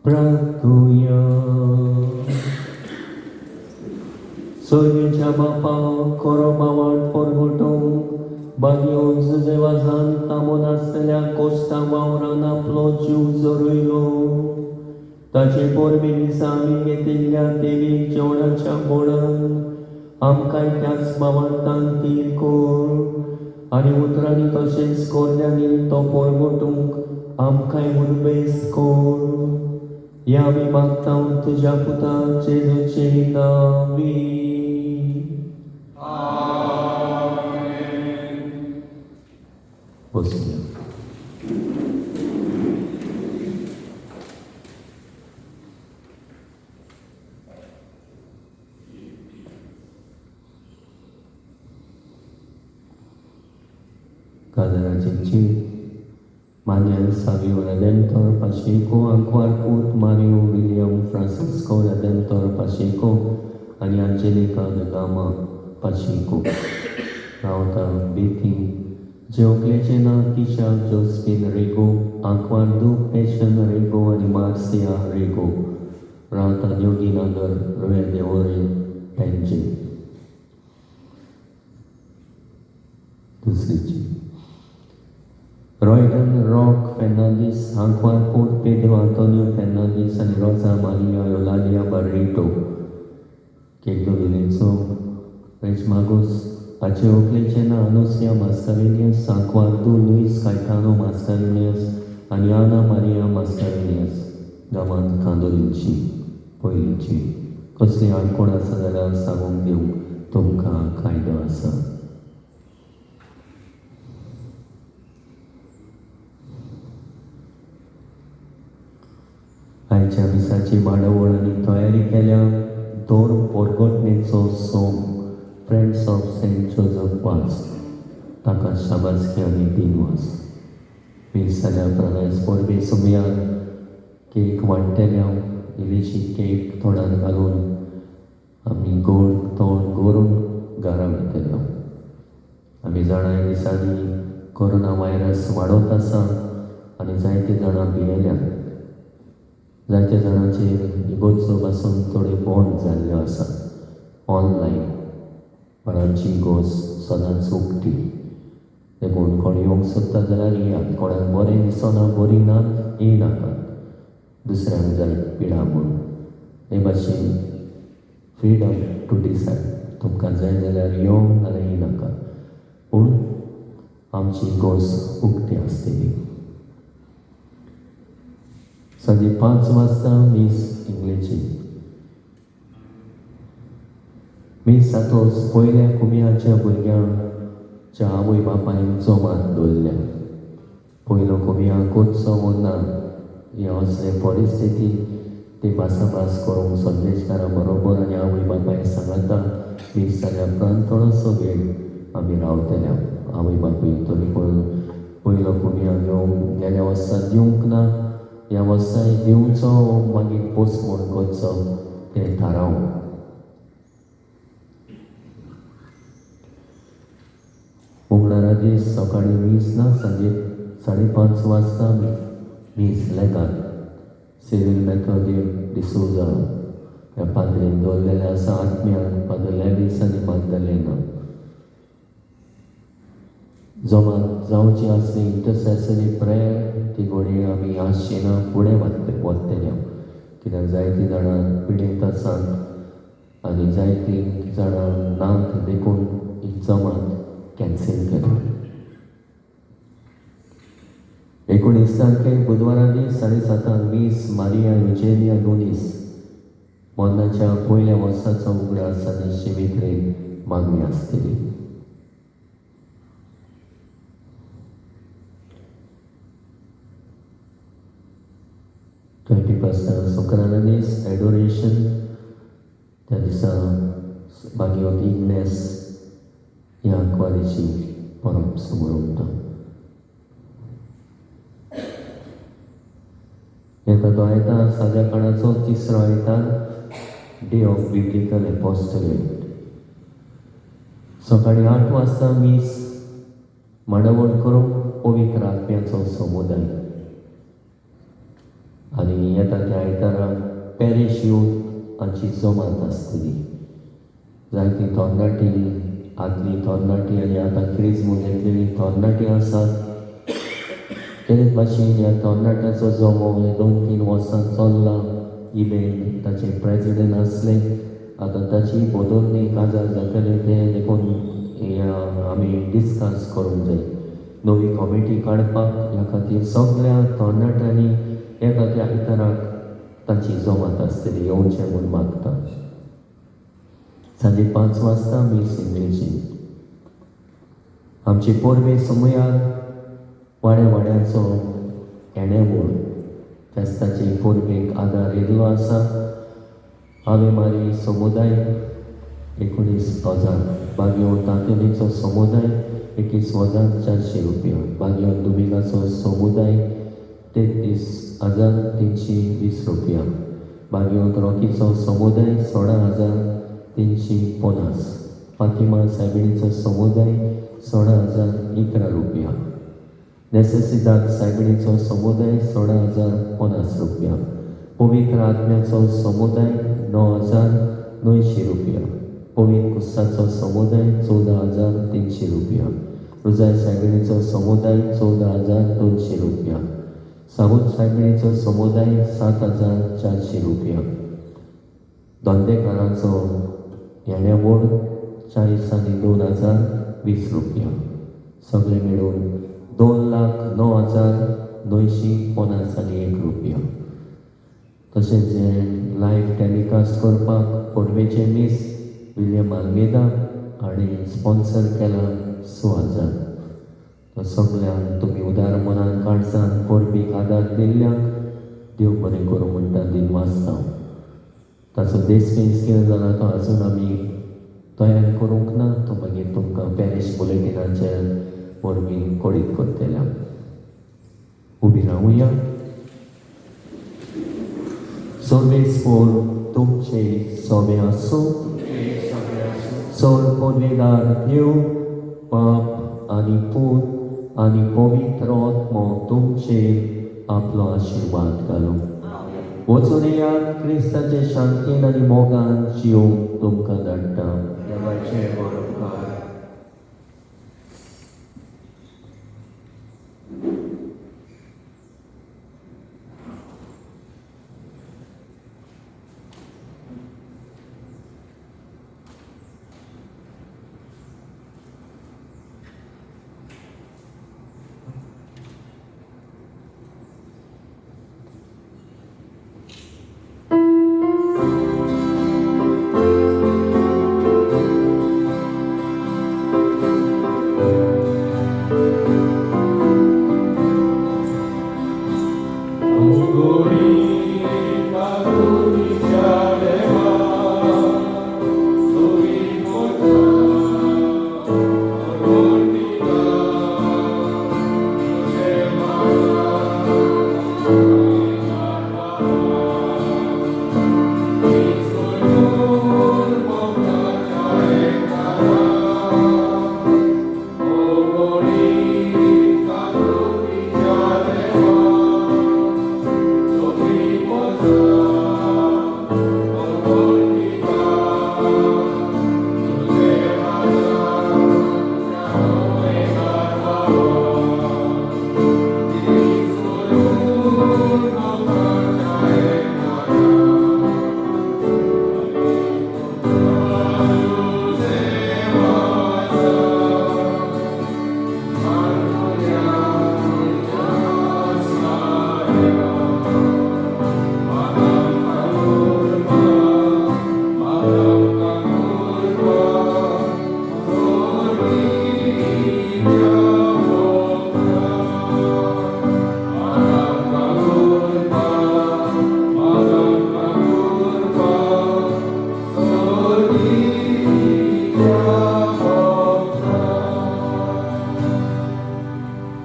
प्रार्थुया. सोयच्या बापा खरो बावाट परगटोवंक बागयो जुजेवाजान तामोन आसलेल्या कोश्टा वावरान आपलो जीव जरयलो. ताचे परबे दिसा आमी घेतिल्ल्या देवीक जेवणाच्या बोडान आमकांय त्याच बावार्थान थीर कर आनी उतरांनी तशेंच कोरल्यांनी तो परगटूंक आमकांय उर्बेस कर. ह्या आमी मागता तुज्या पुता जेजूचे नांवी. बसुया. काजराचे चीट Manuel Savio Redentor Pacheco, Ankwar Put Mario William Francisco Redentor Pacheco आनी Angelica the Gama Pacheco. रावता बेती. जेवकलेचें नांव तिशा जोस्फिन रेगो, आंकवार पेशन रेगो आनी मार्सिया रेगो. रावता योगीनगर, रुये देवोरे, पेंजे. दुसरीची रॉयडन रॉक फेर्नांदीस, आंकवार पूत पेद्रो आंतोनियो फेर्नांदीस आनी रोजा मारिया योलालिया बार्रिटो. केगदो विलेचो रेजमागोस. हाचे व्हंकलेचें नांव अनुसिया मास्कारेनियस, आंकवार लुईस कायतानो मास्कारेनियस आनी आना मारिया मास्कारेनियस. गांवांत कांदोलीची. पयलींची कसली आडकोण आसा जाल्यार सांगूंक दिवंक तुमकां कायदो आसा. आयच्या मिसाची मांडावळ आनी तयारी केल्या दोर पोरगोटणेचो सोम friends of Saint Joseph Vaz. ताका शाबासकी आनी दिनवास. मीस जाल्या उपरांत परबे सुमयार केक वांट्टेल्या. इल्लीशी केक तोंडान घालून आमी गोड तोंड करून घरा वयतले. आमी जाणा ह्या दिसांनी कोरोना व्हायरस वाडत आसा आनी जायते जाणां भियेल्यात. जायत्या जाणांचेर इगोर्जो पासून थोड्यो बंद जाल्ल्यो आसा ऑनलायन. पण आमची इगोर्ज सदांच उक्ती. देखून कोण येवंक सोदता जाल्यार येयात. कोणाक बरें दिसना, बरीं नात, येयनाकात दुसऱ्यांक जाय पिडा म्हूण. हे भाशेन फ्रिडम टू डिसायड. तुमकां जाय जाल्यार यो नाल्यार येयनाकात, पूण आमची इगोर्ज उक्ती आसतली. सांजे 5 वाजता मीस इंग्लिशी. मीस जातोच पयल्या कुमियाच्या भुरग्यांच्या आवय बापायन जोमात दवरल्या. पयलो कुमिया कोचो वो ना हे असले परिस्थितीन ते भासाभास करूंक संदेशकारा बरोबर आनी आवय बापाय सांगाता मीस जाल्या उपरांत थोडोसो वेळ आमी रावतले. आवय बापूय तरी पूण पयलो कुमिया घेवंक गेल्या वर्सा दिवंक ना, ह्या वर्साय दिवचो मागीर पोस्टपोन करचो तें थारावंक. मंगळारा दीस सकाळीं मीस ना, सांजे 5:30 वाजता मीस लेगात सिरील मेथोदी डिसोजा ह्या पाद्रीन दवरलेलें आसा. आत्म्यांक फादर लेवीस आनी मागदलेना. जमात जावची आसली इंटरसेसरी प्रेयर ती घडये आमी आशेना फुडें वतले. कित्याक जायतीं जाणां पिडेंत आसात आनी जायतीं जाणां नात, देखून ही जमात कॅन्सील केली. 19 तारखेक बुधवारा दीस 7:30 मीस मारिया युजेनिया नुनीस मरणाच्या पयल्या वर्साचो उगडास आनी शिमित्रेन मागणी आसतली. 21 शुक्रारा दीस एडोरेशन. त्या दिसा मागीर इग्नेस ह्या आंकवारीची परब समोर. येता तो आयतार साद्या काळाचो तिसरो आयतार, डे ऑफ बिब्लिकल एपोस्टलेट. सकाळीं 8 वाजता मीस मांडावळ करूंक पवित्र आत्म्याचो समुदाय. आनी येता त्या आयतारा पॅरीश यूथ हांची जमात आसतली. जायतीं तरणाटीं, आदलीं तरणाटीं आनी आतां क्रिज्म घेतलेलीं तरणाटीं आसात. तेच भाशेन ह्या तरणाट्याचो जमो हे 2-3 वर्सां चल्ला. इबेन ताचे प्रेजिडेंट आसले, आतां ताची बदलणी काजार जातलें तें देखून आमी डिस्कस करूंक जाय नवी कॉमिटी काडपाक. ह्या खातीर सगळ्या तरणाट्यांनी येता त्या आयताराक तांची जमात आसतली, येवचें म्हूण मागता. सांजे 5 वाजता मीस इंग्लिशीन. आमचे पोरबे समयार वाड्या वाड्याचो येणेवळ फेस्ताचे पोरबेक आदार येयल्लो आसा. आवे मारी समुदाय 19,000, बागयो तांतोनीचो समुदाय 21,400 रुपया, बागयो दुमिगाचो समुदाय 33,320 रुपया, बागयो रॉकीचो समुदाय 16,350, फातिमा सायबिणीचो समुदाय 16,011 रुपया, नेसेसिदाद सायबिणीचो समुदाय 16,050 रुपया, पवित्र आत्म्याचो समुदाय 9,900 रुपया, पवित्र कुस्साचो समुदाय 14,300 रुपया, रुजाय सायबिणीचो समुदाय 14,200 रुपया, सावूद सायबिणीचो समुदाय 7,400 रुपया, धंदेकारांचो येण्यावळ 40 आनी 2,020 रुपया, सगळे मेळून 2,09,951 रुपया. तशेंच हें लायव्ह टेलिकास्ट करपाक पोरबेचे मीस विलियम आल्मेदा हाणें स्पॉन्सर केला 6,000. तो सगळ्यांक तुमी उदार मनान काळजान परबीक आदार दिल्ल्यांक देव बरें करूं म्हणटा दिनवासता. ताचो देसपेस कितें जाला तो आजून आमी तयार करूंक ना, तो मागीर तुमकां पॅरीश बुलेटिनाचेर वरवीं कळीत करतले. उबी रावुया. सर्वेस्पोर तुमचे सोबे आसूं. सोर पदवेदार देव बाप आनी पूत आनी पवित्र आत्मो तुमचेर आपलो आशिर्वाद घालूं. वचून येयात, क्रिस्ताचे शांतीन आनी मोगान जियोंक तुमकां धाडटा. देवाचें